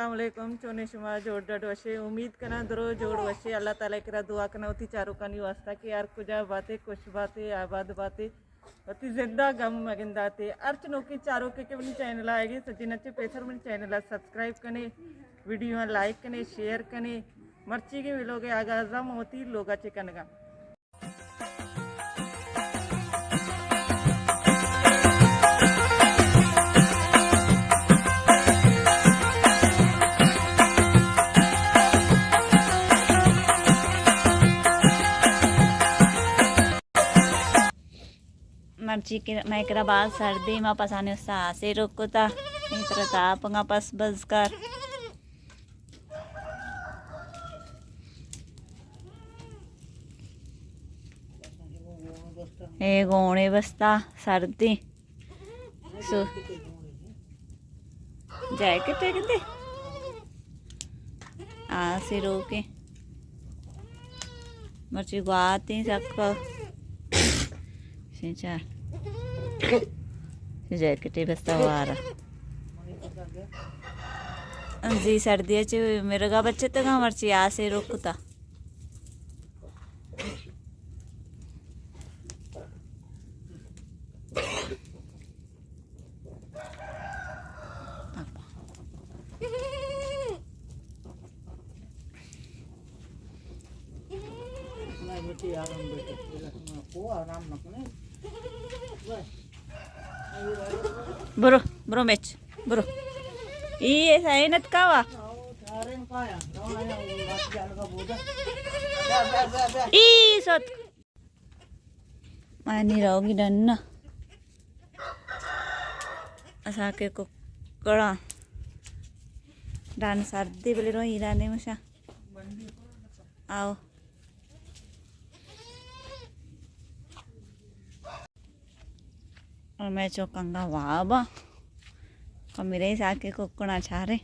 السلام علیکم، چونے شما؟ جوڑ ڈڈ وشے؟ امید کناں درو جوڑ وشے۔ اللہ تعالیٰ کرا دعا کناں وتی چاروکانی واسطہ کہ ہر کجا باتے، خوش باتے، آباد باتے، وتی زندہ غم مگنداتے۔ ہرچ نوکیں چاروکے کہ منی چینل آئے گے، سجین چے پیسر منی چینل سبسکرائب کنے، ویڈیو لائک کنے، شیئر کنے۔ مرچی کے ویلوگ آغاز ہم وتی لوگا چے کنگا۔ مرچی کہ مئے کرا باز سردی، ما پسانی استا آسے روک کتا، اے ترا تاپنگا پس بز کر۔ اے گونے بستا سردی۔ سو جیکٹ ہے کتے؟ آسے روکے۔ مرچی گواتیں سک۔ سنچار۔ جیکٹے بستا وارا۔ زی سردی چے مرگا بچتگا، مرچی آسے روکتا۔ برو، برو میچ، برو۔ ای ایسا اینت کاوا۔ ای سوت۔ آنی روگی ڈن۔ اساں کہ ککڑاں ڈن سردی بلے رو ایرانی مشا۔ آؤ۔ اور میں چوکنگا وابا۔ اور میرے ساکے ککڑاں چارے۔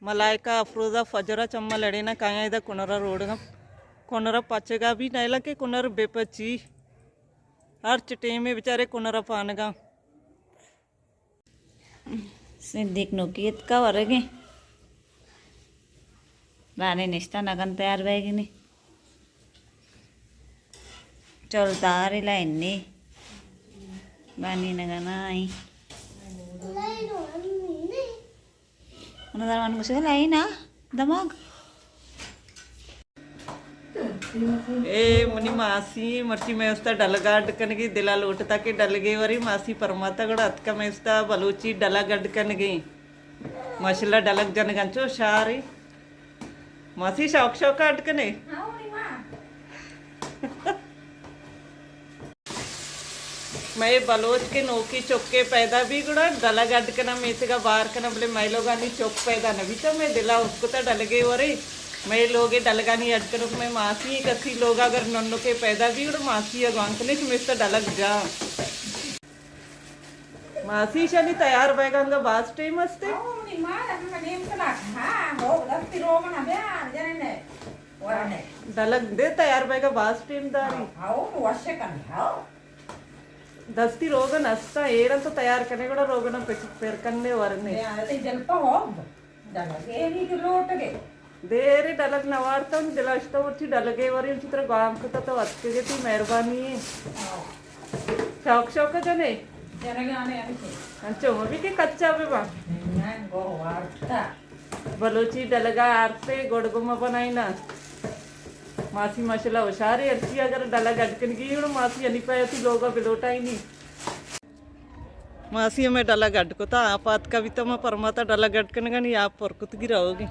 ملائکہ افروزا فجرا چما لڑینا کایاں ادا کنرا روڑگا۔ کنرا پچگا بھی نیلا کہ کنر بے پچی۔ ہر چٹیمے بیچارے کنرا پانگا۔ صدیق نوکی اتکا ورگے۔ بانی نشتا نگن تیار بیگی نی۔ چول تاری لائن نی۔ بانی نگن آئی۔ انہاں درمان گوشگ لائن آ دماغ۔ اے منی ماسی، مرچی مئے استا ڈلگا اڈ کنگی، دلا لوٹتا کہ ڈلگے وری۔ ماسی پرماتا گڑا اتکا مئے استا بلوچی ڈلگ اڈ کنگی۔ ماشاءاللہ ڈلگ جنگ انچو شاری۔ ماسی شوق شوق اڈ کنے۔ مئے بلوچ کہ نوکی چکے پیدا بی گڑا ڈلگ اڈ کناں میتگا بار کناں، بلے مئے لوگانی چک پیدا نہ بیتا۔ مئے دلا اتکتا ڈلگے ورے، مئے لوگے ڈلگانی اڈ کنوک۔ مئے ماسی کسی لوگا اگر ننکے پیدا بی گڑا ماسی ء گوانک نے کہ میستا ڈلگ جا۔ ماسی شانی تیار بیگا انگا باز ٹیم استے۔ او منی ماں، ہم نیم کلاک۔ ہاں، ہو، دستی روگن بیار جنے۔ ورنے۔ ڈلگ دے تیار بیگا باز ٹیم داری۔ ہاں، ہو، وش کن، ہاں۔ دستی روگن استا، ایرن تو تیار کنے گڑا روگن پچ پر کنے ورنے۔ اے آ تئی جلپا ہو، ڈلگے نی کہ لوٹ گے۔ دیرے ڈلگ نہ وارتاں، دلا اشتا مرچی ڈلگے وری، انچی ترا گوام کتا تو اتکگے، تئی مہربانی ہے۔ ہاں۔ شوق شوق جنے؟ جنگانے انچو۔ انچو مبی کہ کچا ببا۔ نہ گو وارتا۔ بلوچی ڈلگا آرتے گڑ گما بنائینا۔ ماسی ماشاءاللہ ہوشارے، ہرچی اگر ڈلگ اڈ کنگی ہوں، ماسی انی پہ اسی لوگا بلوٹائینی۔ ماسی ہمے ڈلگ اڈ کتا، آپ آتکا بیتا، ما پرماتا ڈلگ اڈ کنگانی آپ پر کتگی رہوگی۔